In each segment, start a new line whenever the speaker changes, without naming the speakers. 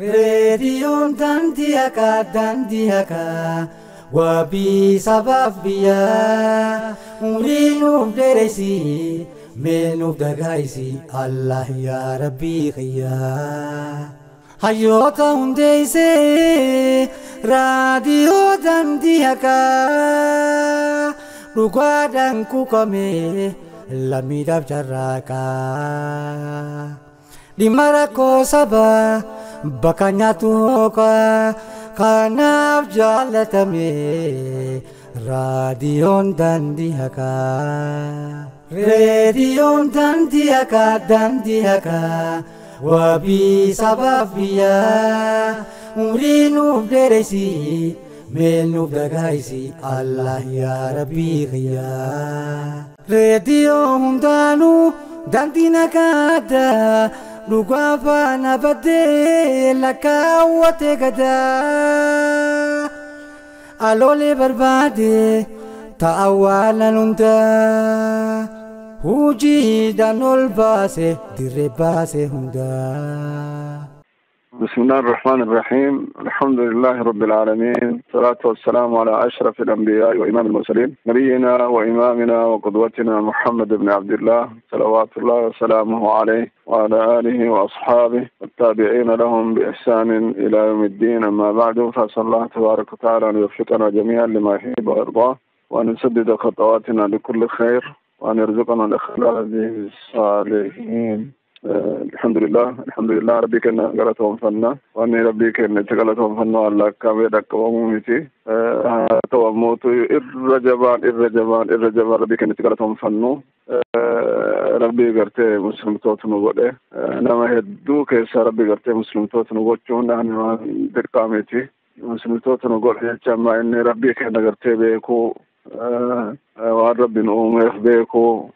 Reediyoon daandii haqaa daandii haqaa wabii sabaaf biyyaa umrii nuuf dheereysi mee nuuf dagaayisi Allah yaa Rabbii kiyyaa. Hayyoota hundeeysee raadiyoo daandii haqaa dhugaadhaan kuukame lammiidhaaf carraaqaa. Dhimma rakkoo sabaa bakka nyaatu hookaa kanaaf jaalatame raadiyoon daandii haqaa. Reediyoon daandii haqaa daandii haqaa wabii sabaaf biyyaa umrii nuuf dheereysi mee nuuf dagaayisi Allah yaa Rabbii kiyyaa. Reediyoo hundaanuu daandii nagaadhaa dhugaa faana baddee lakkaawwate gadaa. Aloolee barbaade ta'a waalan hundaa hujiidhaan ol baase dirree baase hundaa.
بسم الله الرحمن الرحيم. الحمد لله رب العالمين، الصلاة والسلام على أشرف الأنبياء وإمام المرسلين، نبينا وإمامنا وقدوتنا محمد بن عبد الله صلوات الله وسلامه عليه وعلى آله وأصحابه والتابعين لهم بإحسان إلى يوم الدين. أما بعد، فأسأل الله تبارك وتعالى أن يوفقنا جميعا لما يحب ويرضاه، وأن يسدد خطواتنا لكل خير، وأن يرزقنا الإخلاص بالصالحين. الحمد لله، الحمد لله. ربي كنا قالتهم فنا وأني ربي كنا تقالتهم فنا الله كامل قوامتي توموت الرجبان الرجبان الرجبان. ربي كنا تقالتهم فنو ربي قرتي مسلم توت نقوله نما هدو كيس ربي قرتي مسلم توت نقولون نحن درقامتي مسلم توت نقول يا إني ربي كنا قرتي بيكو وان ربي نؤمف بيكو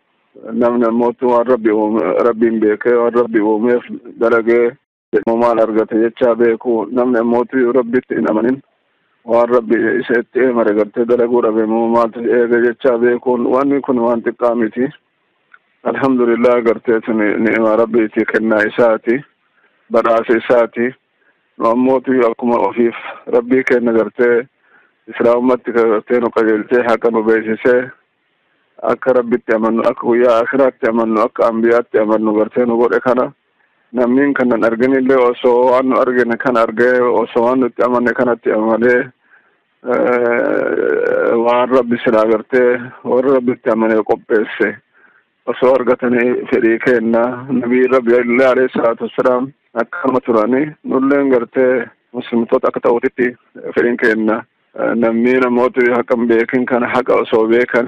namni ammootu waan rabbi uume rabbiin beekee waan rabbi uumeef dalagee maal argate jechaa beeku. Namni ammootu rabbitti hin amanin waan rabbi isa itti eemare gartee dalaguu dhabe immoo maaltu eege jechaa beekuun wanni kun waan xiqqaa miti. Alhamdulillah, gartee tuni ni'ima rabbiiti, kennaa isaati, badhaasa isaati. Nu ammootu akkuma ofiif rabbii kenna gartee islaamumatti gartee nu qajeelchee haqa nu beeksisee akka rabbitti amannu, akka guyyaa akhiraatti amannu, akka ambiyaatti amannu gartee nu godhe kana namniin kanan arginillee osoo waan nu argine kana argee osoo waan nutti amanne kanatti amanee waan rabbi silaa gartee warra rabbitti amanee qopheesse osoo argatanii fedhii kenna. Nabii rabbi illee alayhi salaatu wassalaam akkanuma turanii nulleen gartee muslimtoota akka ta'utitti fedhiin kenna. Namni namoota haqa hin beekin kana haqa osoo beekan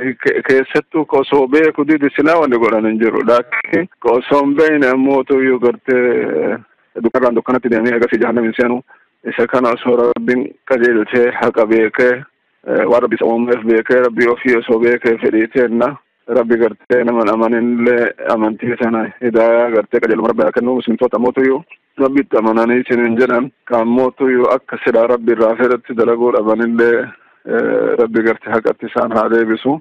keessattuu ka osoo beeku didi silaa wanni godhan hin jiru. Laakiin ka osoo hin beekne ammootu iyyuu gartee dukkanarraan dukkanatti deemee eegasii jahannam hin seenu. Isa kana osoo rabbiin qajeelchee haqa beekee waan rabbi isa uumeef beekee rabbii ofii osoo beekee fedhii teenna. Rabbi gartee nama amaninillee amantii sana hidaayaa gartee qajeeluma rabbi haa kennu. Muslimtoota ammootu iyyuu rabbitti amananii isiniin jedhan ka ammootu iyyuu akka silaa rabbi irraa fedhatti dalaguu dhabanillee rabbi gartee haqatti isaan haa deebisu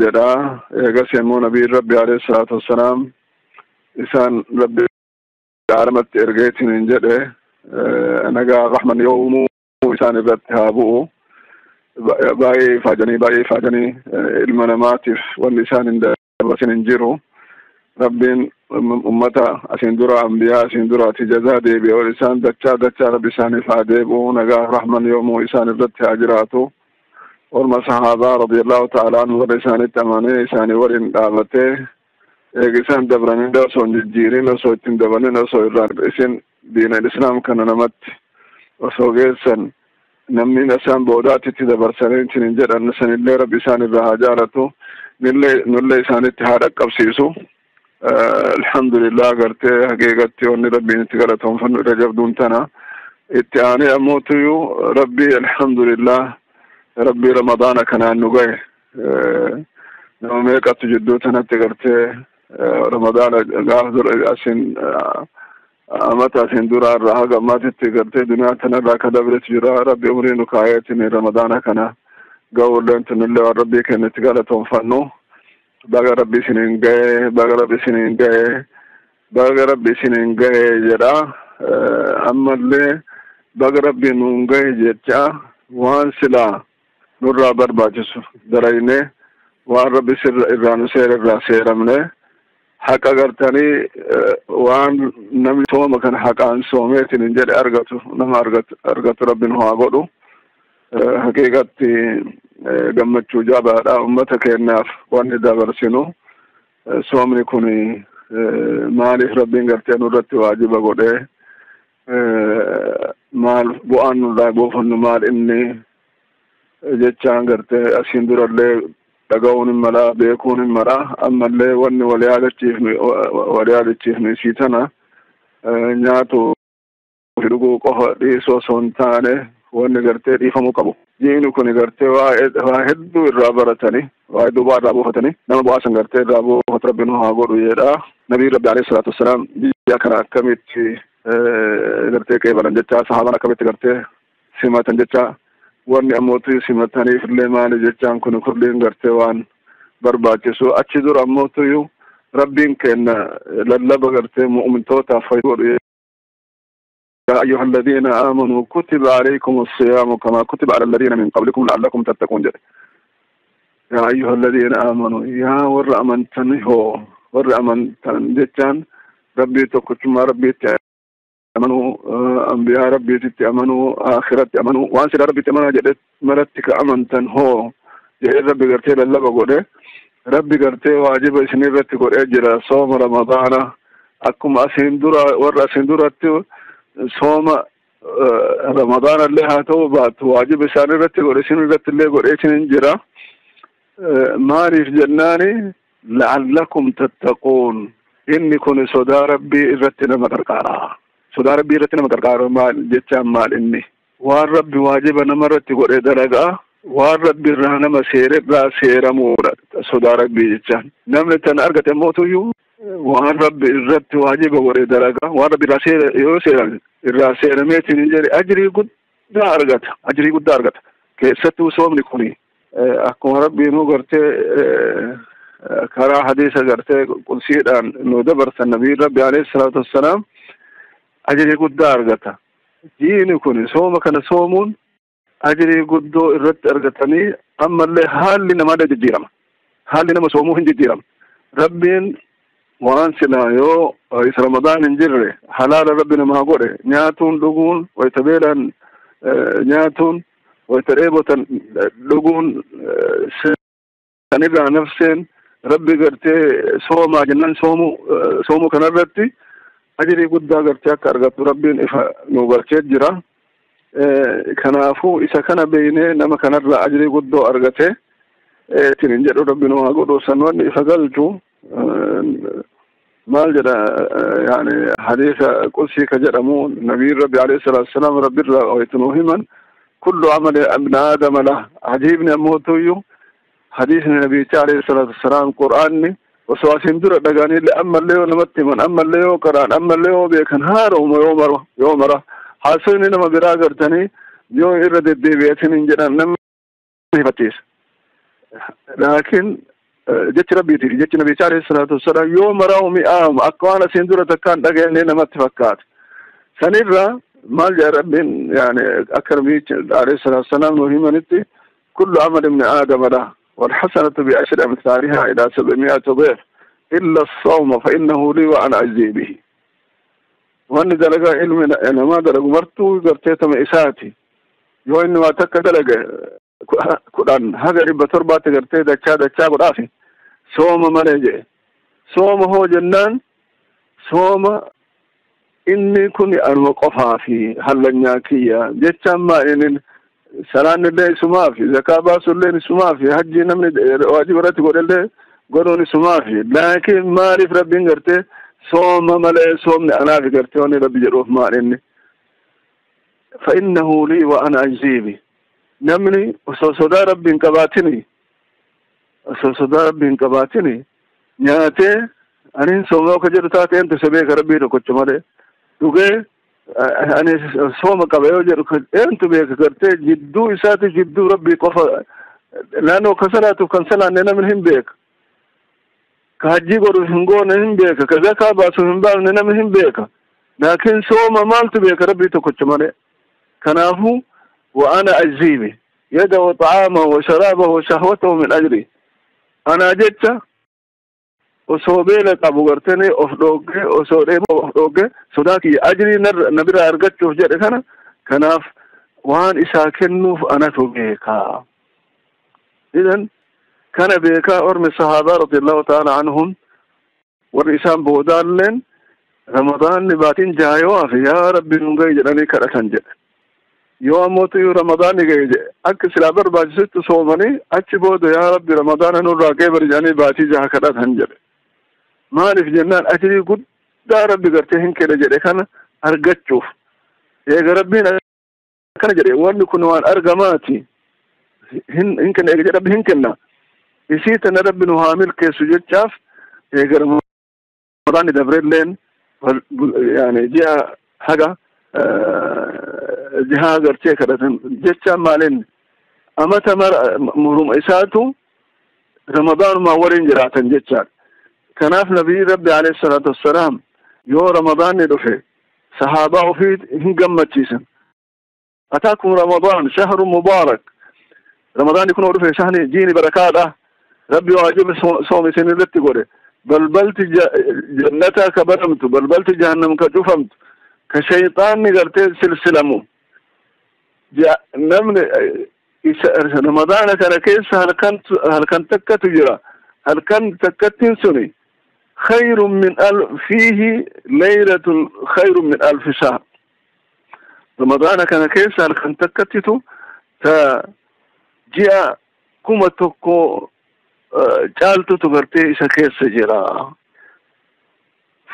jedha. Eegas immoo nabiin rabbi alayhi salaatu wassalaam isaan rabbi aalamatti ergeetiniin jedhe nagaa rahman yoomuu isaan irratti haa bu'u. Baay'ee ifaajanii baay'ee ifaajanii ilma namaatiif wanni isaan hin dabarsin hin jiru. Rabbiin ummata asiin dura ambiyaa asiin duraati jazaa deebi'e ol isaan dachaa dachaa rabbi isaaniif haa deebi'u. Nagaa rahman yoomuu isaan irratti haa jiraatu. Orma sahaabaa radiyallahu ta'ala anhu warra isaanitti amanee isaanii waliin dhaabatee eega isaan dabranillee osoo hin jijjiirin osoo ittiin dabalin osoo irraan isin diina islaam kana namatti osoo geessan namni isaan boodaatitti dabarsanii isin jedhan sanillee rabbi isaan irraa haa jaalatu, nullee isaanitti haa dhaqqabsiisu. Alhamdulillah, gartee haqiiqatti wanni rabbiin itti galatoonfannu irra jabduun tana. Itti aanee ammootuyyuu rabbii alhamdulillah rabbii ramadaana kanaan nu gahe. Nama meeqattu jidduu tanatti gartee ramadaana gaafa dura asin amata asin dura irraa haga ammaatitti gartee duniyaa tanarraa ka dabretu jira. Rabbi umrii nu kaayeetin ramadaana kana ga'uulleen tunillee waan rabbii kenna itti galatoonfannu. Baga rabbi isiniin ga'e, baga rabbi isiniin ga'e, baga rabbi isiniin ga'e jedha. Ammallee baga rabbiin nuun gahe jecha waan silaa nurraa barbaachisu dalaynee waan rabbi sirra irraa nu seera irraa seeramne haqa gartanii waan namni sooma kana haqaan soomeetiin hin jedhe argatu nama argatu rabbiin haa godhu. Haqiiqatti gammachuu jabaadha ummata keenyaaf wanni dabarsinu. Soomni kun maaliif rabbiin gartee nurratti waajiba godhee, maal bu'aan nurraa buufannu maal inni jechaan gartee asiin durallee dhaga'uun hin malaa, beekuun hin malaa. Ammallee wanni wal yaadachiifnu isii tana nyaatu dhuguu qofa dhiisoo osoo hin taane wanni gartee dhiifamuu qabu. Jiini kun gartee waa hedduu irraa baratanii, waa hedduu bu'aa irraa buufatanii, nama bu'aa san gartee irraa buufatu rabbiin haa godhu jedha. Nabii Rabbi alayhi salaatu wassalaam biyya kana akkamitti gartee qeebalan jecha, sahaabaan akkamitti gartee simatan jecha, wanni ammootu simataniif illee maali jechaan kun kulliin gartee waan barbaachisu. Achi dura ammootuyyuu rabbiin kenna lallaba gartee mu'mintootaaf godhu. يا أيها الذين آمنوا كتب عليكم الصيام كما كتب على الذين من قبلكم لعلكم تتقون. يا أيها الذين آمنوا يا ور أمنتني هو ور أمنتن جتان ربي تكتم ربي تأمنوا أنبياء ربي تأمنوا آخرة تأمنوا وأنسل ربي تأمنوا جدت مرتك أمنتن هو جد ربي قرتي لله بقوله ربي قرتي واجب سنيرتي قول أجر صوم رمضان أكم أسندورا ور أسندورا صوم رمضان اللي هاتو بات واجب سنيرتي قول سنيرتي اللي قول إيش مالي في جناني لعلكم تتقون. إني كن صدا ربي إرتنا مقرقارا صدا ربي إرتنا مقرقارا مال جتام مال إني والرب واجب نمرت قول درجة والرب رهنا مسير را سير مورد صدا ربي جتام نملتنا أرجت موتو يو والرب إرت واجب قول درجة والرب را سير يو سير را سير ميت نجري أجري قد أرجت أجري قد أرجت كيستو صوم لكوني akkuma rabbii nu gartee karaa hadiisa gartee qudsiidhaan nu dabarsan nabii rabbi alayhi salaatu wassalaam ajrii guddaa argata. Diini kun sooma kana soomuun ajrii guddoo irratti argatanii ammallee haalli namaa jijjiirama. Haalli nama soomuu hin jijjiirama. Rabbiin waan silaa yoo isa Ramadaan hin jirre halaala rabbi namaa godhe nyaatuun dhuguun wayita beelaan nyaatuun وتريبوتن لقون سنبع نفسين ربي قرتي صوما جنان صومو صومو كنرتي أجري قد قرتي أكارغت ربي إفا نوبرتي جرا كنافو إذا كان بيني نما كنر أجري قد أرغتي تنجر ربي نوها قدو سنوان إفا قلتو ما جرى يعني حديث قدسي كجرمو نبي ربي عليه الصلاة والسلام ربي رأيتنوهما كل عمل ابن آدم له. عجيبني أموتيو حديث النبي عليه الصلاة والسلام قرآني وسواسين درة دقاني لأما اللي ونمتي من أما اللي وقرآن أما اللي وبيكن هارو يومره يومره حاسوني لما براغرتني يوم إرد الدبيتين إنجران نم فتيس. لكن جت ربي تيجي جت النبي عليه الصلاة والسلام يوم راهم مئام أقوانا سندرة كان دقاني لما تفكات سنرى ما جاء ربين يعني أكرمي عليه الصلاة والسلام مهمة كل عمل ابن آدم له والحسنة بعشر أمثالها إلى 700 ضعف إلا الصوم فإنه لي وأنا أجزي به. وأن دلقا علم أنا ما دلق مرتو قرتيت مئساتي يو إنه ما تك دلق كلان هذا ربا تربة قرتي دكا دكا قرافي صوم ما نجي صوم هو جنان صوم inni kun anuma qofaa fi hallanyaa jechaan maa inni salaan illee isumaa fi zakaa baasu illee isumaa fi hajjii namni waajiba irratti godhe godhuun isumaa fi laakiin maaliif rabbiin gartee sooma malee soomni anaaf gartee wanni rabbi jedhuuf maal inni فإنه لي وأنا أجزي به. namni osoo sodaa rabbiin qabaatini osoo sodaa rabbiin qabaatini nyaatee anin sooma akka jedhu taate eentu isa beeka rabbii tokkocha malee dhugee ani sooma qaba yoo jedhu eentu beeka gartee jidduu isaati jidduu rabbii qofa naannoo kan salaatuuf kan salaanne namni hin beeka ka hajjii godhuuf hin goone hin beeka ka zakaa baasuuf hin baafne namni hin beeka Laakiin sooma maaltu beeka? Rabbii tokkocha malee. Kanaafuu wa ana ajziibi yada'u ta'aamahu wa sharaabahu wa shahwatahu min ajri. Anaa jecha osoo beela qabu gartanii of dhoogge, osoo dheebuu of dhoogge, sodaa kiyya ajrii na biraa argachuuf jedhe kana. Kanaaf waan isaa kennuuf anatu beekaa. Idan kana beekaa ormi sahaabaa radiyallahu ta'ala anhum, warri isaan boodaalleen Ramadaanni baatiin jaha yoo hafe yaa Rabbi nun gahi jedhanii kadhatan jedhe. Yoo ammootu Ramadaanni gahe jedhe akka silaa barbaachisutti soomanii achi booda yaa Rabbi Ramadaana nurraa qeebari jedhanii baatii jaha kadhatan jedhe. Maaliif jennaan ajrii guddaa Rabbi gartee hin kenna jedhe kana argachuuf. Eega Rabbiin akkana jedhe wanni kun waan argamaati hin kenna eega jedhe Rabbi hin kenna. Isii tana Rabbi nu haa milkeessu jechaaf eega Ramadaanni dabrelleen yani ji'a haga jihaa gartee kadhatan jechaan maaliin amata muruma isaatu Ramadaanumaa waliin jiraatan jechaadha. Kanaaf Nabiyyi Rabbi alayhi salaatu wassalaam yoo Ramadaanni dhufe sahaabaa ofii hin gammachiisan. Ataakum Ramadaan shahru mubaarak. Ramadaanni kun dhufe shahni jiini barakaadha. Rabbi waajiba soom isin irratti godhe. Balbalti jannataa ka banamtu, balbalti jahannam ka cufamtu, ka shayxaanni gartee silsilamu. Namni Ramadaana kana keessa halkan takkatu jira. Halkan takkattiin suni خير من ألف، فيه ليلة خير من ألف شهر. رمضان كان كيس halkan takkattitu ta ji'a 1000 caaltutu gartee isa keessa jira.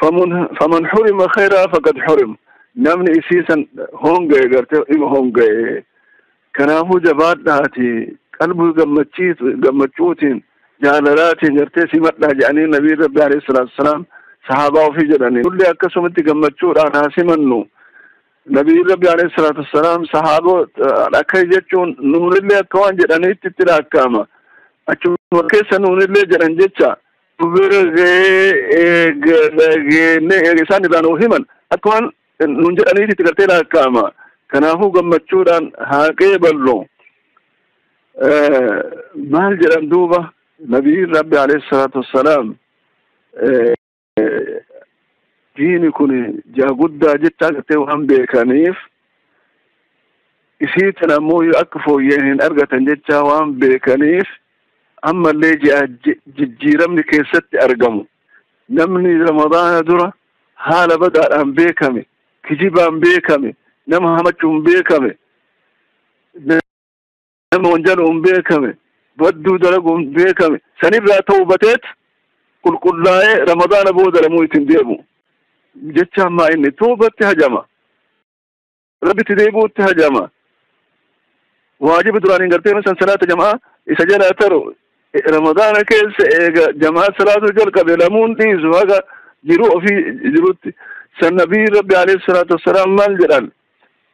Faman hurima khayraa faqad hurim. Namni isiisan honga'e gartee ima honga'e. Kanaafuu jabaadhaati qalbii gammachuutiin jaalalaatiin gartee simadhaa jedhanii Nabii Rabbi alayhi salaatu wassalaam sahaabaa ofii jedhanii. Nullee akkasumatti gammachuudhaan haa simannu. Nabii Rabbi alayhi salaatu wassalaam sahaaboo akka jechuun nuunillee akka waan jedhaniitti itti lakkaa'ama. Achuma keessa nuunillee jedhan jecha bira ga'ee isaan irraa nuuf himan akka waan nuun jedhaniitti itti gartee lakkaa'ama. Kanaafuu gammachuudhaan haa qeeballu. Maal jedhan duuba Nabii Rabbi alayhi salaatu wassalaam diini kun ji'a guddaa jechaa gartee waan beekaniif isii tana ammoo akka fooyyeen hin argatan jechaa waan beekaniif ammallee ji'a jijjiiramni keessatti argamu. Namni Ramadaana dura haala badaadhaan beekame, kijibaan beekame, nama hamachuun beekame, nama wanjaluun beekame, badduu dalaguun beekame, sanirraa tawbateet qulqullaa'ee Ramadaana booda lamuu ittiin deemu. Jecha ammaa inni toobatti hajama. Rabbitti deebi'utti hajama. Waajiba duraan hin gartee san salaata jamaa isa jalaa taru Ramadaana keessa eega jamaa salaatu jalqabe lamuun dhiisu haga jiruu ofii jirutti. San Nabii Rabbi alayhi salaatu wassalaam maal jedhan?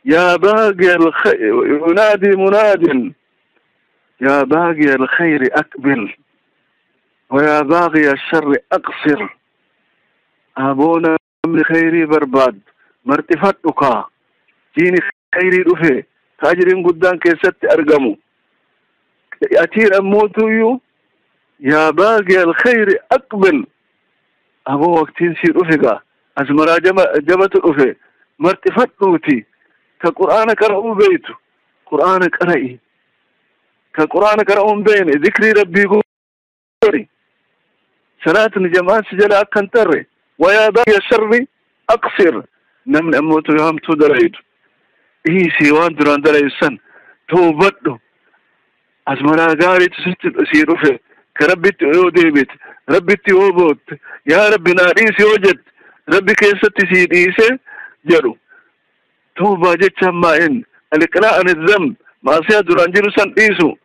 Yaa baaghi al-khayr yunaadi munaadin yaa baaghi al-khayri aqbil wa yaa baaghi al-sharri aqsir. Aboona namni khayrii barbaadu martifadhu kaa diini khayrii dhufe ka ajriin guddaan keessatti argamu. Atiin ammootuyyuu yaa baaghi al-khayri aqbil aboo waqtiin sii dhufe gaa asmaraa jabatu dhufe martifadhuuti ka qur'aana qara'uu beeytu qur'aana qara'i ka qur'aana qara'uu hin beeyne zikrii rabbii godhi salaatni jamaa si jala akka hin tarre. ويا باغي الشر أقصر. نمن أموت يهمتو دريد إيسي وان دران دريسن توبتو أزمنا غاري تسيرو في كربت يو ديبت ربت يوبوت يا ربي ناريسي وجد ربي كيست سيد إيسي جرو توبة جتشا ما إن الإقلاع عن الذنب ما سيادو رانجيرو إيسو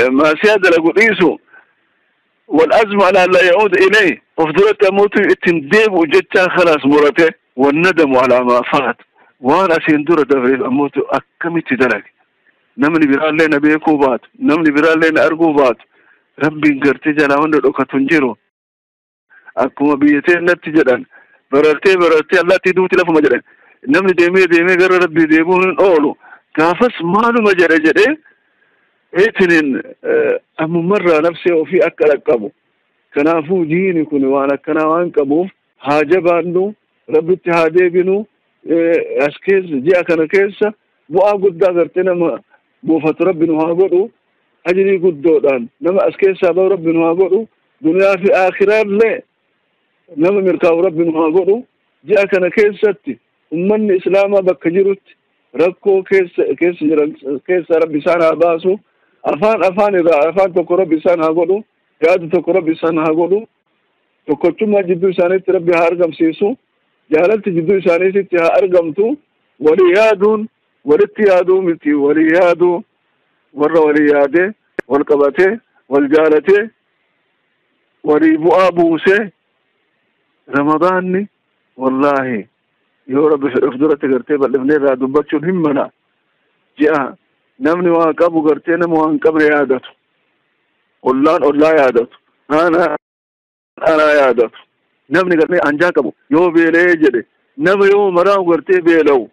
ما سيادو لقول إيسو والأزم على لا يعود إليه وفضلت أموت التنديب وجدتها خلاص مرته والندم على ما فات وانا سيندور دفريف أموت أكمت درك نمني برال لنا بيكوبات نمني برال لنا أرقوبات ربي انقرتجا لهن الأوكا تنجرو أكما بيتين نتجدا Barartee barartee allaattii duuti lafuma jedhan. Namni deemee deemee gara rabbii deemuun hin oolu. Gaafas maaluma jedhe jedhee itiniin ammumarraa nafsee ofii akka dhaqqabu. Kanaafuu diini kun waan akkanaa waan qabuuf haa jabaannu, rabbitti haa deebinu. As keessa ji'a kana keessa bu'aa guddaa gartee nama buufatu rabbi nu haa godhu. Ajrii guddoodhaan nama as keessaa bahu rabbi nu haa godhu. Duniyaa fi aakhiraallee nama mirkaa'u rabbi nu haa godhu. Ji'a kana keessatti ummanni islaamaa bakka jirutti rakkoo keessa keessa jiran keessa rabbi isaan haa baasu. Afaan afaan irraa afaan tokko rabbi isaan haa godhu. Yaada tokko rabbi isaan haa godhu. Tokkochummaa jidduu isaaniitti rabbi haa argamsiisu. Jaalalti jidduu isaaniitti haa argamtu. Walii yaaduun walitti yaaduu miti, walii yaaduu warra walii yaadee wal qabatee wal jaalatee walii bu'aa buusee. Ramadaanni wallaahi yoo rabbi fedhe of duratti gartee bal'ifnee irraa dubbachuun hin mala. Ji'a namni waa qabu gartee nama waa hin qabne yaadatu, ollaan ollaa yaadatu, aanaa aanaa yaadatu. Namni gartee anjaa qabu yoo beela'ee jedhe nama yoo maraa gartee beela'u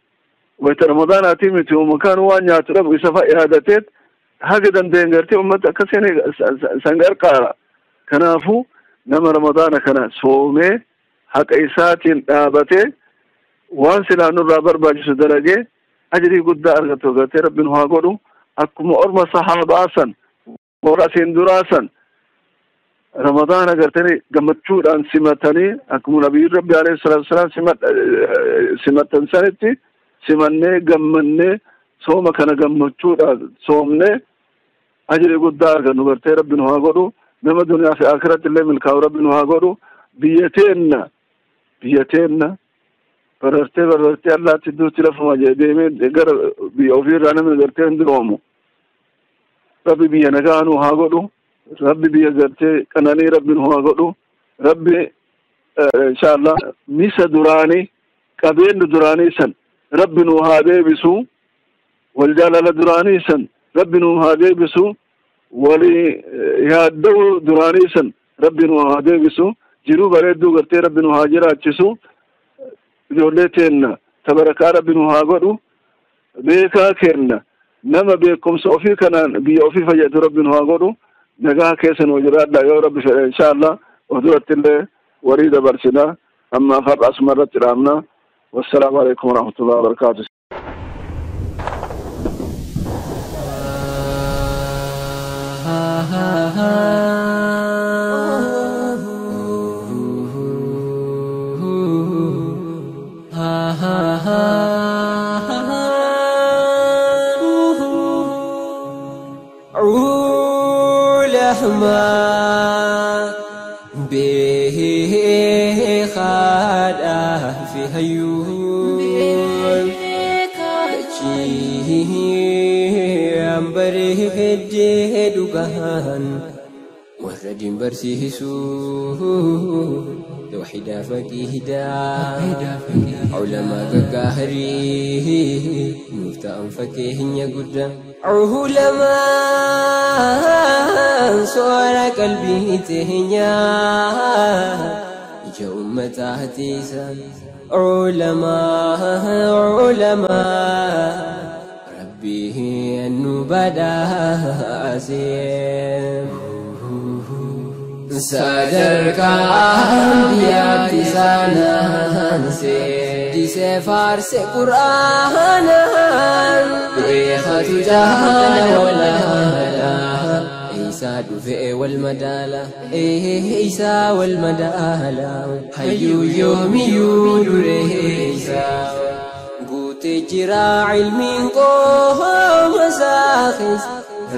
wayta ramadaanaatii miti makaan waan nyaatu dhabu isa fa'a yaadateet haga danda'een gartee ummata akkasiin san gargaara. Kanaafuu nama ramadaana kana soomee haqa isaatiin dhaabatee waan silaa nurraa barbaachisu dalagee ajrii guddaa argatu gartee rabbi nu haa godhu. Akkuma orma sahaabaa san warra asiin duraa san ramadaana gartanii gammachuudhaan simatanii akkuma nabiyyiin rabbi alayhi salaatu wasalaam simatan sanitti simannee gammannee sooma kana gammachuudhaan soomnee ajrii guddaa argannu gartee rabbi nu haa godhu. Nama duniyaa fi akhiratti illee milkaa'u rabbi nu haa godhu. Biyya teenna biyya teenna barartee barartee allaatti duuti lafuma deemee gara biyya ofiirraa namni gartee hin duroomu. Rabbi biyya nagaa nu haa godhu. Rabbi biyya gartee qananii rabbi nu haa godhu. Rabbi inshallah misa duraanii qabeenyi duraanii san rabbi nu haa deebisu. Wal jaalala duraanii san rabbi nu haa deebisu. Walii yaadda'uu duraanii san rabbi nu haa deebisu. Jiruu bareedduu gartee rabbi nu haa jiraachisu. Ijoollee teenna tabarakaa rabbi nu haa godhu. Beekaa kenna nama beekumsa ofii kanaan biyya ofii fayyadu rabbi nu haa godhu. Nagaa keessa nu jiraadha yoo rabbi fedhe inshallah of duratti illee warii dabarsina. Amma farra asuma irratti dhaabna. Wassalaamu alaikum warahmatullahi wabarakaatu.
Warra barsiisu tawxiidaa faqiidaa ulamaa gaggaarii nuuf ta'an fakkeenya guddaa. Ulamaan soora qalbii teenyaa ija ummataa tiisan. Ulamaa ulamaa rabbii nu badhaasee. Sadarkaa biyyaatti saanaansee disee faarse qur'aanaan beekatu jaala walaala isaa dhufee wal madaala isaa wal madaala hayyuu yoomiyyuu dureessa guutee jira ilmiin qooma isaa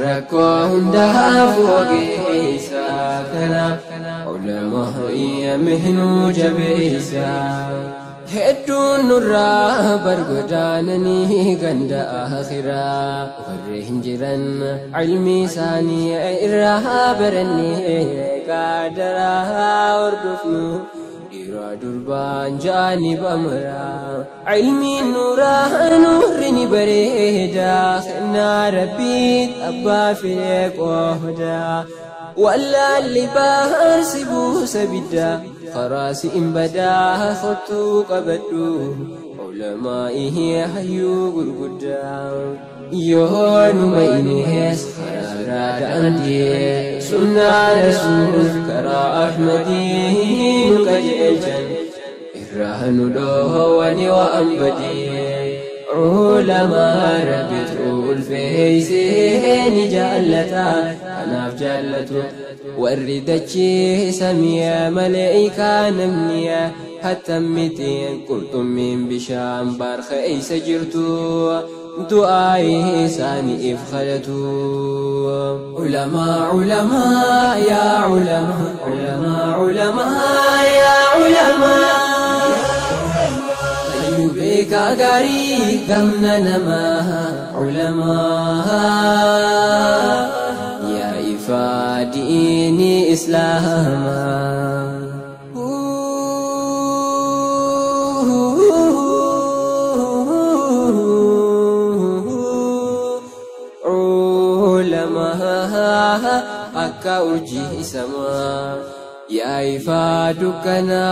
rakkoo hundaaf ogeessa. Kanaaf ulamaa mihnuu jabeessa. Hedduun nurraa bargodaananii ganda akhiraa warri hin jiran ilmi isaanii irraa barannee qaadaraa hordofnu. Dhiira durbaan jaani bamraa ilmiin nuuraa nuurri ni bareeda kennaa rabbiit abbaa fedhe qooda. Wallaalli baarsi buusa bidda خراسي إن بدا خطو قبدو علمائه حيو قرقدا يون مينيس خرارا داندي سنة رسول كرا أحمدي نكجلجن إرهن دوهواني وأنبدي علماء ربي تقول فيسين جالتا أنا في جالتو وردتشي سمية ملائكة نمنية حتى متين كنتم من بشام بارخ أي سجرتو دعائي ساني إفخلتو علماء علماء يا علماء علماء علماء يا علماء بك غري غمنا نما علماء يا إفاديني إسلاما علماء أكا أرجي سما يا إفادكنا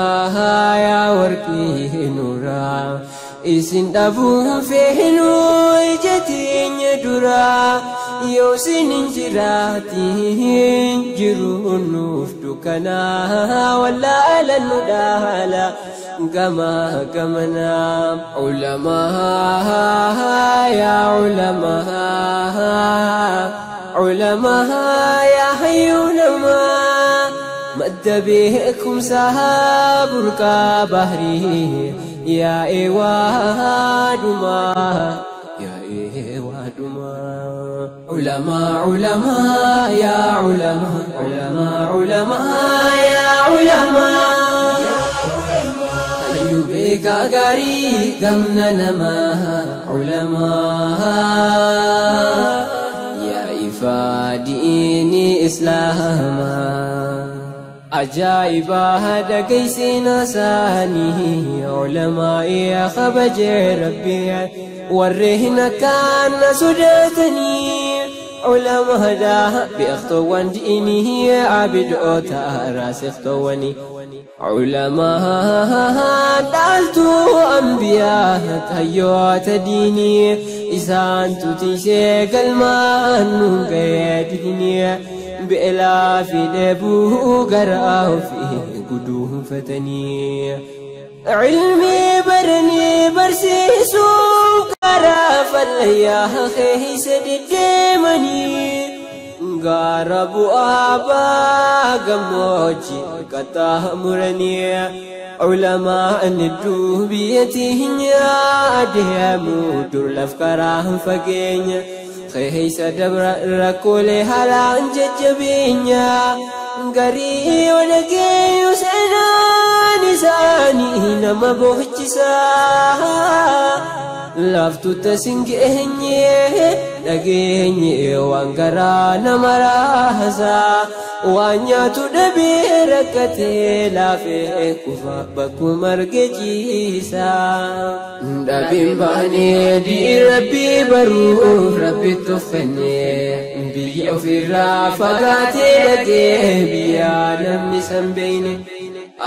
يا ورقي نورا إسن دابو فهنو إجتين يدورا يوسن انجراتين جرون نفتكنا ولا لندالا كما كمنا علماء يا علماء علماء يا حيونما مد بكم سهاب بحري يا إيوادما يا إيوادما علماء علماء يا علماء علماء علماء يا علماء أيوبك غري غمنا نما علماء يا إفاديني إسلاما عجائب هذا كيسنا ساني علماء خبج ربي ورهنا كان سدتني علماء دا بأخطوان ديني عبد أوتا راسخطواني علماء دالتو أنبياء تهيوت ديني إسان تتيسي قلمان نقيد بإلا في دبو قرأه فيه قدوه فتني علمي برني برسيسو قرأ فاليا خيس دمني قارب أبا قموجي قطامرني علماء ندو بيتهن يا أدهمو دور لفكراهم فقين خيس دبر ركول هلان ججبينيا غري ونجي سناني ساني نما بوخچسا لافتو تسنجيني دغيني وانغرا نمراهزا وانيا تدبي ركتي لافي كفا بكو مرجيسا دبين باني دي ربي بروف ربي تفني بيو في رافقاتي لكي بيا نمي سنبيني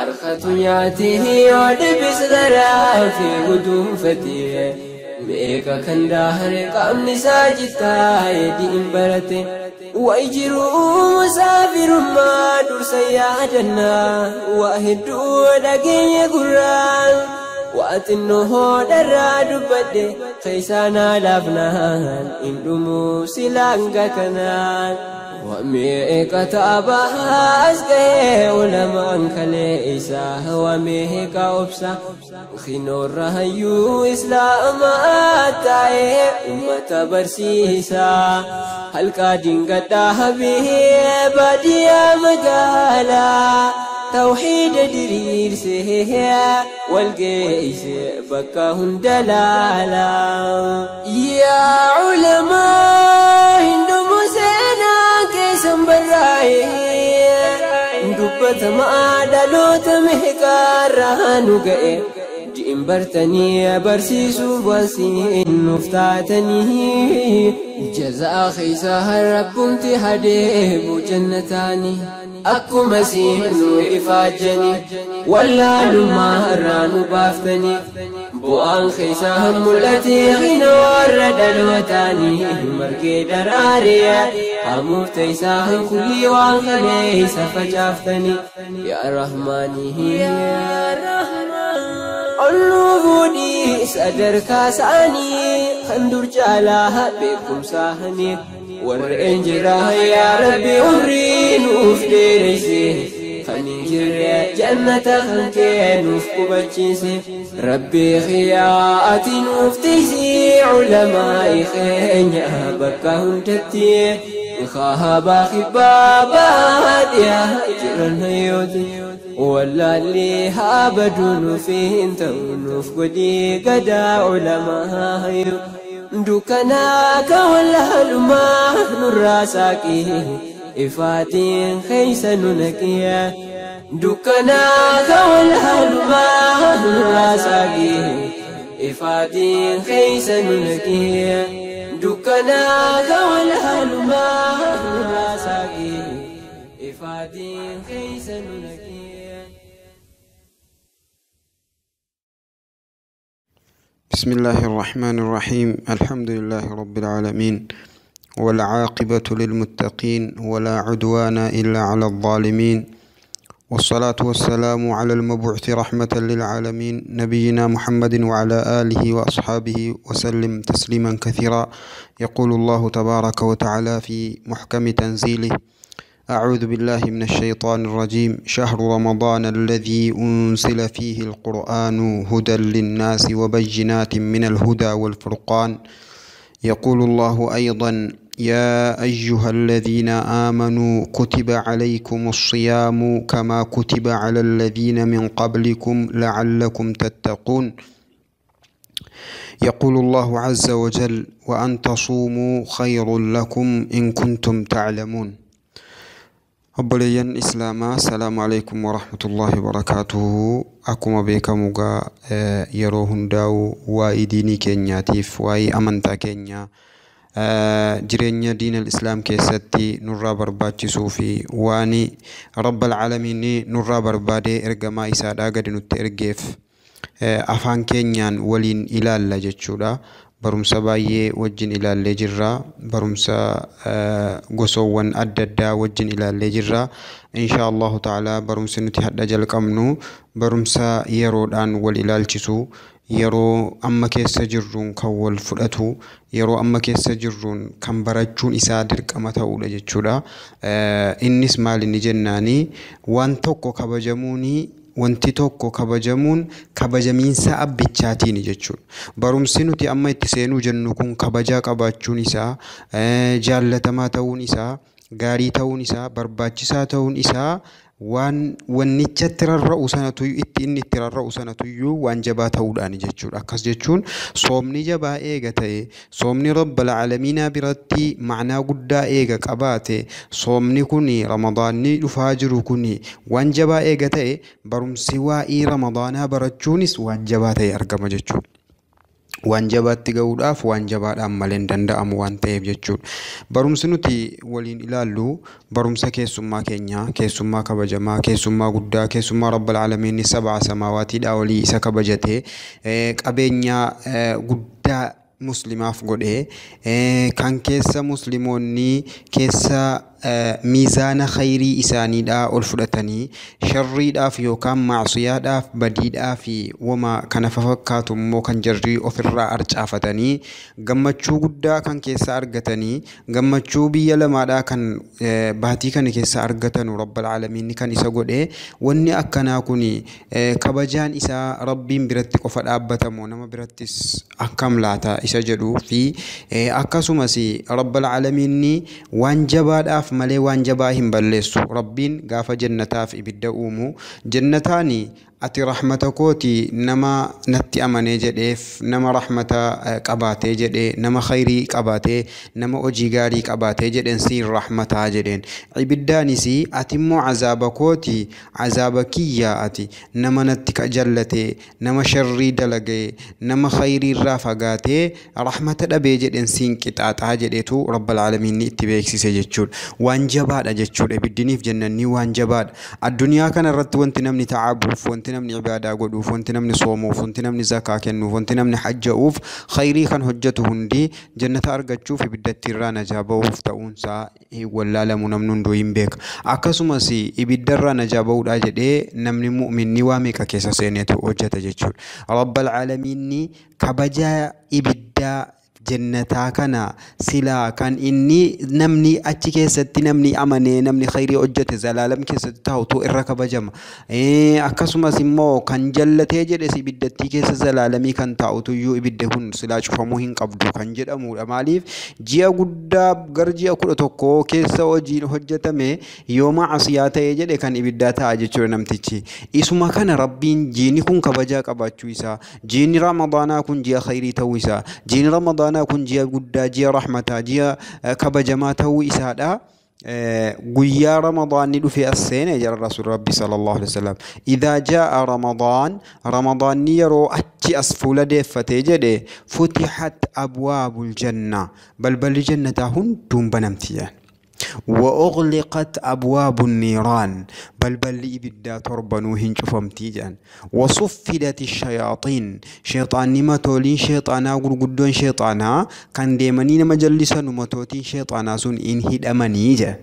أرخت ياتيه ودبس غرافي قدوم فتيه ميكا كان داهر قام نساجتا يدين برتي ويجروا مسافر ما درس يادنا وهدوا دقي قران واتنه درا دبد خيسانا لافنان اندمو سلانغا كنان وميكا تابا أسكي علماء كليسا وميكا أبسا خنور رهيو إسلام آتاي أمة برسيسا هل قادين قد به باديا مقالا توحيد درير سيه والقيس بكاهن دلالا يا علماء هندو سينا كيسن براي دبت ما دلوت مهكارا نقئ جئن برتني برسيسو وسين نفتاتني جزاء خيسا رب امتهدي جنتاني Akkuma siinu ifaajjanii wallaalummaa irraa nu baaftanii bu'aan keessaa mul'atee hina warra dhalootaanii margee daraaree hamuuf teessaa kullii waan kaleessa facaaftanii yaa Rahmaanii yaa Rahmaan ol nuu fuudhii sadarkaa isaanii kan dur caalaa beekumsaanii warreen jira yaa Rabbi umrii nuuf dheeresse kan hin jirre jannata kan kee nuuf qubachiise Rabbi xiyaa ati nuuf tiisii culamaa'i keenya bakka hundatti kaabaa kibbaa baadhiyaa jiran hayyooti wallaalli haa baduu nuuf hin ta'u nuuf godhii gadaa culamaa hayyoo dukkanaa ka wallaalumaa nurraa saaqii ifaatiin keessa nu naqiya dukkanaa ka wallaalumaa nurraa saaqii ifaatiin keessa nu naqiya dukkanaa ka wallaalumaa nurraa saaqii ifaatiin keessa nu naqiya.
بسم الله الرحمن الرحيم. الحمد لله رب العالمين، والعاقبة للمتقين، ولا عدوان إلا على الظالمين، والصلاة والسلام على المبعوث رحمة للعالمين نبينا محمد وعلى آله وأصحابه وسلم تسليما كثيرا. يقول الله تبارك وتعالى في محكم تنزيله: أعوذ بالله من الشيطان الرجيم. شهر رمضان الذي أنزل فيه القرآن هدى للناس وبينات من الهدى والفرقان. يقول الله أيضا: يا أيها الذين آمنوا كتب عليكم الصيام كما كتب على الذين من قبلكم لعلكم تتقون. يقول الله عز وجل: وأن تصوموا خير لكم إن كنتم تعلمون. Obboleeyyan Islaamaa, salaamu alaikum warahmatullahi wabarakaatuhu. Akkuma beekamu egaa yeroo hundaa'u waa'ee diinii keenyaatiif, waa'ee amantaa keenyaa, jireenya diinal islaam keessatti nurraa barbaachisuu fi waan rabbal aalamiin nurraa barbaadee ergamaa isaadhaa gadi nutti ergeef afaan keenyaan waliin ilaalla jechuudha. Barumsa baay'ee wajjin ilaallee jirra. Barumsa gosoowwan adda addaa wajjin ilaallee jirra. Insha Allahu ta'ala barumsi nuti hadha jalqabnu barumsa yeroodhaan wal ilaalchisu, yeroo amma keessa jirruun kan wal fudhatu, yeroo amma keessa jirruun kan barachuun isaa dirqama ta'uudha jechuudha. Innis maal inni jennaani, waan tokko kabajamuuni wanti tokko kabajamuun kabajamiinsa abbichaatiin jechuudha. Barumsi nuti amma itti seenuu jennu kun kabajaa qabaachuun isaa, jaallatamaa ta'uun isaa, gaarii ta'uun isaa, barbaachisaa ta'uun isaa waan wannichatti rarra'u sanatu itti inni itti rarra'u sanatuyyuu waan jabaa ta'uudhaan jechuudha. Akkas jechuun soomni jabaa eega ta'e, soomni rabbal aalamiinaa biratti ma'anaa guddaa eega qabaate, soomni kun ramadaanni dhufaa jiru kun waan jabaa eega ta'e, barumsi waa'ee ramadaanaa barachuunis waan jabaa ta'e argama jechuudha. Waan jabaatti ga'uudhaaf waan jabaadhaan malee hin danda'amu waan ta'eef jechuudha. Barumsi nuti waliin ilaallu barumsa keessummaa keenyaa, keessummaa kabajamaa, keessummaa guddaa, keessummaa rabbal aalamiin sab'a samaawaatiidhaa olii isa kabajatee qabeenya guddaa muslimaaf godhee kan keessa musliimoonni keessa miizaana khayrii isaaniidhaa ol fudhatanii sharriidhaaf yookaan maasiyaadhaaf badiidhaaf fi wama kana fakkaatu immoo kan jarri ofirraa arcaafatanii gammachuu guddaa kan keessa argatanii gammachuu biyya lamaadhaa kan baatii kana keessa argatanu rabbal aalamiin kan isa godhee wanni akkanaa kun kabajaan isaa rabbiin biratti qofa dhaabbatamu nama birattis akkam laata isa jedhuu fi akkasumas rabbal aalamiin waan jabaadhaaf malee waan jabaa hin balleessu. Rabbiin gaafa jannataaf ibidda uumu jannataani Ati rahmata kooti nama natti amanee jedheef, nama rahmata qabaatee jedhee, nama khayrii qabaatee, nama hojii gaarii qabaatee jedheen siin rahmataa jedheen. Ibiddaanis ati immoo azaaba kooti, azaaba kiyyaa ati nama natti jallatee, nama sharrii dalagee, nama khayrii irraa fagaatee rahmata dhabee jedheen siin qixaaxaa jedheetu Rabbal Aalamiin itti beeksise jechuudha. Waan jabaadha jechuudha. Ibiddiniif jennanni waan jabaadha. Addunyaa kana irratti wanti namni ta'abuuf, wanti namni ibaadaa godhuuf, wanti namni soomuuf, wanti namni zakaa kennuuf, wanti namni hajja'uuf, khayrii kan hojjetu hundi jannata argachuuf ibiddatti irraa najaa ba'uuf ta'uunsaa hin wallaalamu, namni hunduu hin beeka. Akkasumas ibiddarraa najaa ba'uudhaa jedhee namni mu'minni waa meeqa keessa seeneetu hojjeta jechuudha. Rabbal Aalamiinni kabaja ibiddaa jannataa kana silaa kan inni namni achi keessatti namni amanee namni khayrii hojjete zalaalam keessatti taa'utu irra kabajama. Akkasumas immoo kan jallatee jedhes ibiddattii keessa zalaalamii kan taa'utu iyyuu ibidda kun silaa cufamuu hin qabdu kan jedhamudha. Maaliif ji'a guddaa gara ji'a 11 keessa hojiin hojjetame yoo maasiyaa ta'ee jedhe kan ibiddaa ta'a jechuudha namtichi. Isuma kana Rabbiin jiini kun kabajaa qabaachuu isaa, jiini Ramadaanaa kun ji'a khayrii ta'uu isaa, jiini Ramadaanaa kun ji'a guddaa, ji'a rahmataa, ji'a kabajamaa ta'uu isaadha. Guyyaa Ramadaanni dhufee as seene jara Rasuul Rabbi sallallahu alaihi wasallam. Idhaa jaa'a Ramadaan, Ramadaanni yeroo achi as fuula deeffatee jedhe futihat abwaabul janna, balballi jannataa hunduun banamti jedhan. وأغلقت أبواب النيران بل بل إبدا تربنو هنشوفمتي جان. وصفدت الشياطين، شيطان متولين شيطانا غرغدون شيطانا كان ديمانين مجلسا متوتين شيطانا سن إن هيد أماني جا،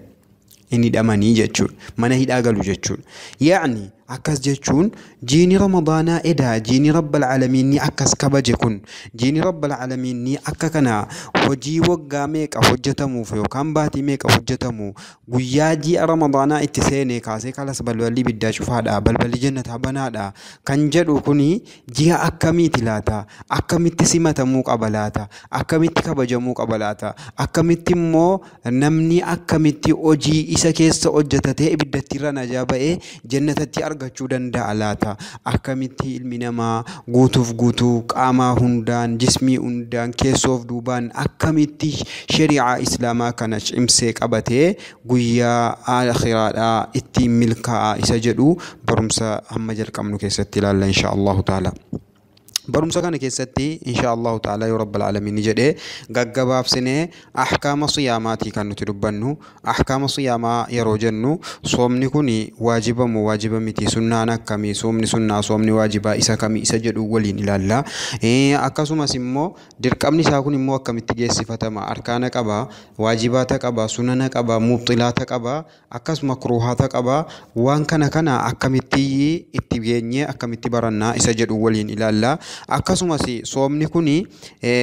إن هيد أماني جتشون من هيد أقلو جتشون. يعني akkas jechuun jiini Ramadaanaa edaa jiini Rabbal Aalamiin akkas kabaje kun, jiini Rabbal Aalamiin akka kana hojii waggaa meeqa hojjetamuuf yookaan baatii meeqa hojjetamu guyyaa ji'a Ramadaanaa itti seenee kaasee kalas balballi ibiddaa cufaadha, balballi jannataa banaadha kan jedhu kuni ji'a akkamiiti laata? Akkamitti simatamuu qaba laata? Akkamitti kabajamuu qaba laata? Akkamitti immoo namni akkamitti hojii isa keessa hojjetatee ibiddatti irra najaa ba'ee jannatatti argachuu danda'a laata? Akkamitti ilmi namaa guutuuf guutuu qaamaa hundaan, jismii hundaan, keessoof duubaan akkamitti shari'aa islaamaa kana cimsee qabatee guyyaa aakhiraadhaa ittiin milkaa'a isa jedhu barumsa hamma jalqabnu keessatti ilaalla insha Allahu ta'ala. Barumsa kana keessatti insha Allahu ta'ala yoo Rabbal Aalamiin jedhee gaggabaabsinee ahkaama siyaamaatii kan nuti dubbannu. Ahkaama siyaamaa yeroo jennu soomni kun waajiba moo waajiba miti, sunnaan akkamii, soomni sunnaa, soomni waajibaa isa kamii isa jedhu waliin ilaalla. Akkasumas immoo dirqamni isaa kun immoo akkamitti geessifatama, arkaana qaba, waajibaata qaba, sunana qaba, mubxilaata qaba, akkasuma makruuhaata qaba. Waan kana kana akkamitti itti geenyee akkamitti barannaa isa jedhu waliin ilaalla. Akkasumas soomni kun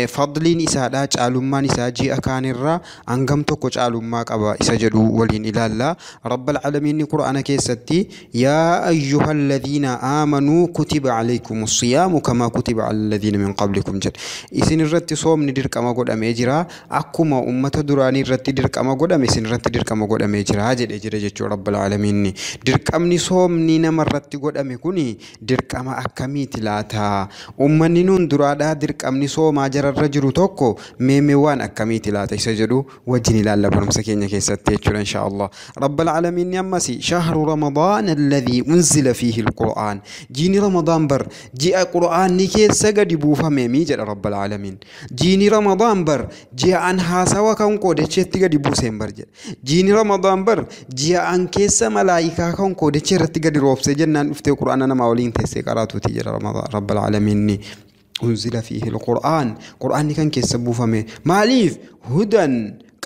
fadliin isaadha, caalummaan isaa ji'a kaanirra hangam tokko caalummaa qaba isa jedhu waliin ilaalla. Rabbal Aalamiin Qur'aana keessatti yaa ayyuhalladhiina aamanuu kutiba alaykumus siyaamu kamaa kutiba alalladhiina min qablikum jedha. Isin irratti soomni dirqama godhamee jira, akkuma ummata duraanii irratti dirqama godhame isin irratti dirqama godhamee jira jedhee jira jechuudha Rabbal Aalamiin. Dirqamni soomni namarratti godhame kun dirqama akkamiiti laata? Uummanni nuun duraadhaa dirqamni soomaa jararra jiru tokko meemee waan akkamiiti laata isa jedhu wajjin ilaalla barumsa keenya keessatti jechuudha insha Allah. Rabbal Aalamiin ammas shahru Ramadaan alladhii unzila fiihi alqur'aan. Jiini Ramadaan bar ji'a Qur'aanni keessa gadi buufame mii jedha Rabbal Aalamiin. Jiini Ramadaan bar ji'a an haasawa kan qoodacheetti gadi buuseen bar jedha. Jiini Ramadaan bar ji'a an keessa malaayikaa kan qoodachee irratti gadi roobsee jennaan dhuftee Qur'aana namaa waliin teessee qaraatuuti jedha Rabbal Aalamiin. أنزل فيه القرآن، قرآن كان كيسبوفمه ماليف هدى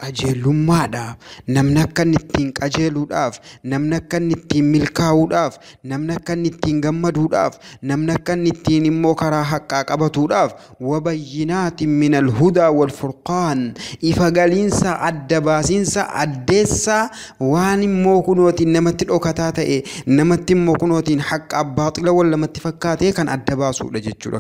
qajeelummaadhaaf, namni akka inni ittiin qajeeluudhaaf, namni akka inni ittiin milkaa'uudhaaf, namni akka inni ittiin gammaduudhaaf, namni akka inni ittiin immoo karaa haqaa qabatuudhaaf, wabayyinaatin minal hudaa wal furqaan, ifa galiinsa, adda baasiinsa, addeessaa waan immoo kunootiin namatti dhokataa ta'e, namatti immoo kunootiin haqa baaxila wal lamatti fakkaatee kan adda baasuudha jechuudha.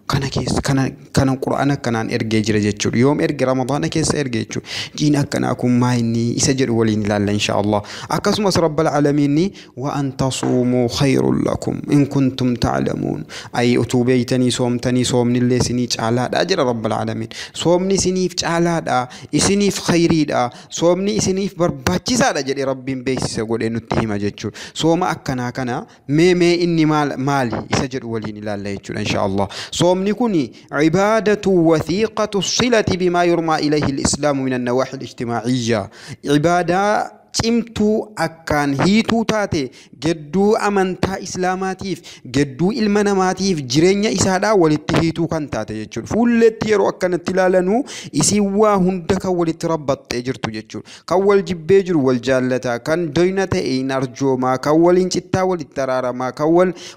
Kana keessa kana Qur'aana akkanaan ergee jira jechuudha. Yoom erge? Ramadaana keessa erge jechuudha. Jiin akkanaa kun maa inni isa jedhu waliin ilaalla insha Allah. Akkasumas Rabbal Aalamiinni wa an tasuumuu khayrun lakum in kuntum ta'lamuun. Ay utuu beeytanii soomtanii soomnillee isinii caalaadha jedha Rabbal Aalamiin. Soomni isiniif caalaadha, isiniif khayriidha, soomni isiniif barbaachisaadha jedhee Rabbiin beeksisa godhee nutti hima jechuudha. Sooma akkanaa kana mee inni maali isa jedhu waliin ilaalla jechuudha insha Allah. Soomni kun cibaadatu wathiiqatu silati bimaa yurmaa ilayhi al-islaamu min an-nawaahi al-ijtimaaciyya. Cibaadaa cimtuu akkaan hiituu taate gedduu amantaa islaamaatiif gedduu ilma namaatiif jireenya isaadhaa walitti hiituu kan taate jechuudha. Fuulleetti yeroo akkanatti ilaalanuu isiin waa hunda kan walitti rabbaxxee jirtu jechuudha. Kan wal jibbee jiru wal jaallataa, kan doyna ta'e hin arjoomaa, kan waliin cittaa walitti araaramaa, kan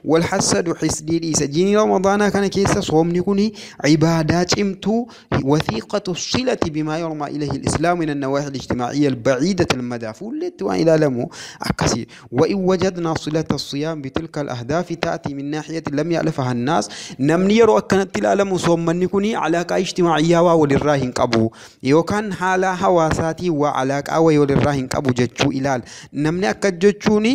wal hassadu xisdii dhiisa. Jiini Ramadaanaa kana keessa soomni kun cibaadaa cimtuu wathiiqatu silati bimaa yurmaa ilayhi al-islaamu min an-nawaahi al-ijtimaaciyya al-baciidati al-madaa. Fuulleetti waan ilaalamu akkasii. وإن وجدنا صلة الصيام بتلك الأهداف تأتي من ناحية لم يألفها الناس. namni yeroo akkanatti ilaalamu soommanni kun alaaqaa ijtimaaciyyaa waa walirraa hin qabu yookaan haala hawaasaatii waa alaaqaa wayii walirraa hin qabu jechuu ilaala. Namni akka jechuun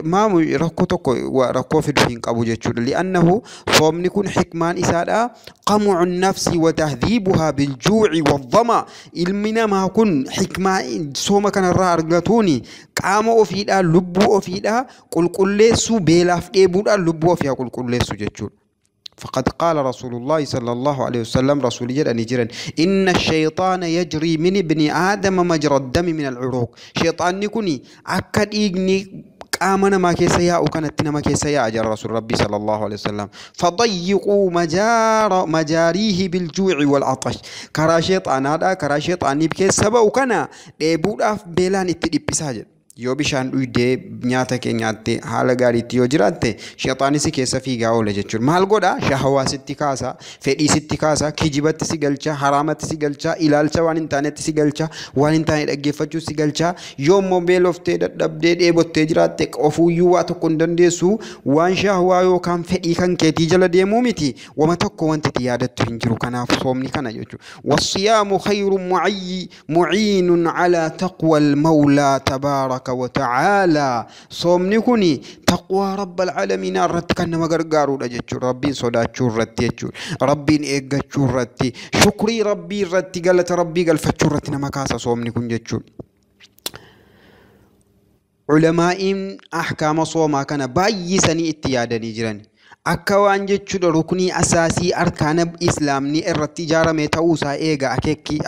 maamu rakkoo tokko rakkoo fiduu hin qabu jechuudha. Li'annahu soomni kun xikmaan isaadha qamucu nafsi wa tahdhiibuhaa biljuuci waddama. Ilmi namaa kun xikmaa sooma kanarraa argatuuni qaama ofiidhaa lubbuu ofiidhaa qulqulleessuu beelaaf dheebuudhaan lubbuu ofiihaa qulqulleessuu jechuudha. فقد قال رسول الله صلى الله عليه وسلم رسول جل نجرا إن الشيطان يجري من ابن آدم مجرى الدم من العروق. شيطان نكوني أكد إيجني qaama namaa keessa yaa'u kanatti nama keessa yaa'a jira rasuul rabbii sallallahu alaihi wasallam. Fadayyiquu majaariihi biljuuci wal atash. Karaa sheexaanaadha karaa sheexaanii keessa ba'u kana dheebuudhaaf beelaan itti dhiphisaa jedha. Yoo bishaan dhuydee nyaata kee nyaatte haala gaariitti yoo jiraatte sheexaanis keessa fiigaa oola jechuudha. Maal godha? Shahawaa sitti kaasa, fedhii sitti kaasa, kijibatti si galcha, haraamatti si galcha, ilaalcha waan hin taanetti si galcha, waan hin taane dhaggeeffachuu si galcha. Yoo immoo beeloftee dadhabdee dheebottee jiraatte ofuuyyuu waa tokko hin dandeessu waan shahawaa yookaan fedhii kan keetii jala deemuu miti. Wama tokko wanti itti yaadattu hin jiru. Kanaaf soomni kana jechuudha. Wasiyaamu khayru muciinun calaa taqwa al-mawlaa tabaaraka وتعالى. صومني كوني تقوى رب العالمين الرت كان ما غرغارو دا جچو ربي صداچو رت جچو ربي ايغچو رت شكري ربي رت غلط ربي غلفچو رت نما كاسا صومني كون جچو. علماء احكام صوما كان بايسني اتيادني جيران akka waan jechuudha ruknii asaasii arkaana islaamni irratti ijaarame ta'uusaa eega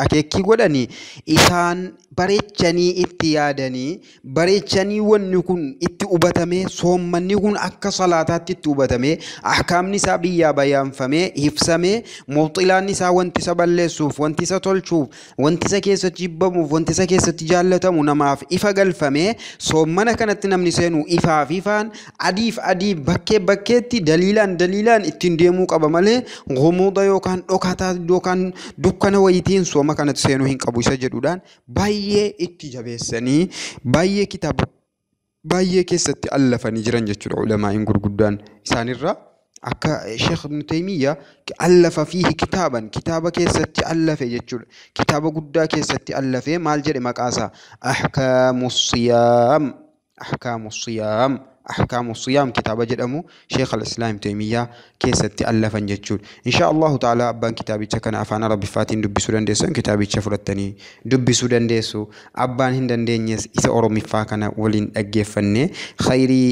akeekkii godhanii isaan bareechanii itti yaadanii bareechanii wanni kun itti hubatamee soommanni kun akka salaataatti itti hubatamee ahkaamni isaa biyyaa bayaanfamee ibsamee mubxilaan isaa wanti isa balleessuuf wanti isa tolchuuf wanti isa keessatti jibbamuuf wanti isa keessatti jaallatamu namaaf ifa galfamee soommana kanatti namni seenu ifaaf ifaan adiif adii bakkee bakkeetti daliilaan ittiin deemuu qaba malee gumuuda yookaan dhokataa yookaan dukkana wayitiin sooma kanatti seenuu hin qabu isa jedhuudhaan baay'ee itti jabeessanii baay'ee kitaaba baay'ee keessatti allafanii jiran jechuudha ulamaa'iin gurguddaan isaanirraa. Akka Sheekh Ibn Taymiyyah allafa fiihi kitaaban kitaaba keessatti allafe jechuudha. Kitaaba guddaa keessatti allafe maal jedhe maqaasaa Ahkaamu Siyaam Ahkaamu Siyaam أحكام الصيام كتاب جدمو شيخ الإسلام تيمية كيستي ألفن جتشول إن شاء الله تعالى أبان كتابي كان أفانا ربي فاتين دبي سودان ديسو كتابي فرتني دبي سودان ديسو أبان هندن دينيس إذا أرومي فاكنا ولين أجفني خيري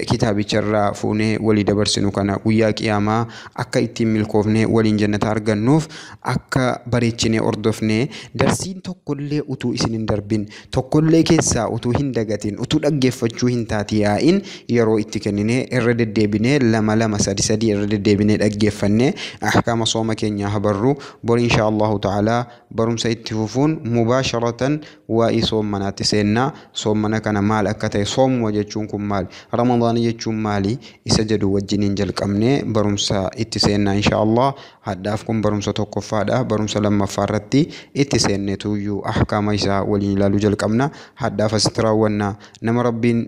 كتابي شرا فوني ولي دبرسنو كان وياك ياما أكا إتيم ملكوفني ولين جنة أرجنوف أكا بريتشني أردفني درسين تقول أتو إسنين دربين تقول كيسا أتو هندقتين أتو أجفتشو هنتاتيائن yeroo itti kenninee irra deddeebinee lama lama sadi sadi irra deddeebinee dhaggeeffannee ahkaama sooma keenyaa habarru bor insha Allahu ta'ala barumsa itti fufuun mubaasharatan waa'ee soommanaatti seennaa. Soommana kana maal akka ta'e soomuma jechuun kun maali ramadaana jechuun maali isa jedhu wajjiniin jalqabnee barumsa itti seennaa insha Allah. Haddaaf kun barumsa tokkoffaadha. Barumsa lammaffaa irratti itti seenneetuyyuu ahkaama isaa waliin ilaaluu jalqabna. Haddaaf asitti raawwannaa. Nama rabbiin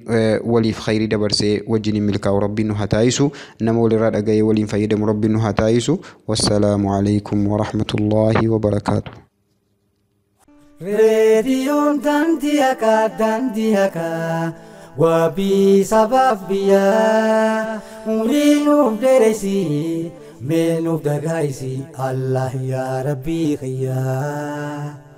waliif khayrii dabarsee wajjiniin milkaa'u rabbiin nu haa taayisu. Nama walirraa dhaga'ee waliin fayyadamu rabbiin nu haa taayisu. Wassalaamu alaikum warahmatullaahi wabarakaatuh.
Reediyoon daandii haqaa, daandii haqaa, wabii sabaaf biyyaa. Umrii nuuf dheereysi, mee nuuf dagaayisi, Allah yaa Rabbii kiyyaa.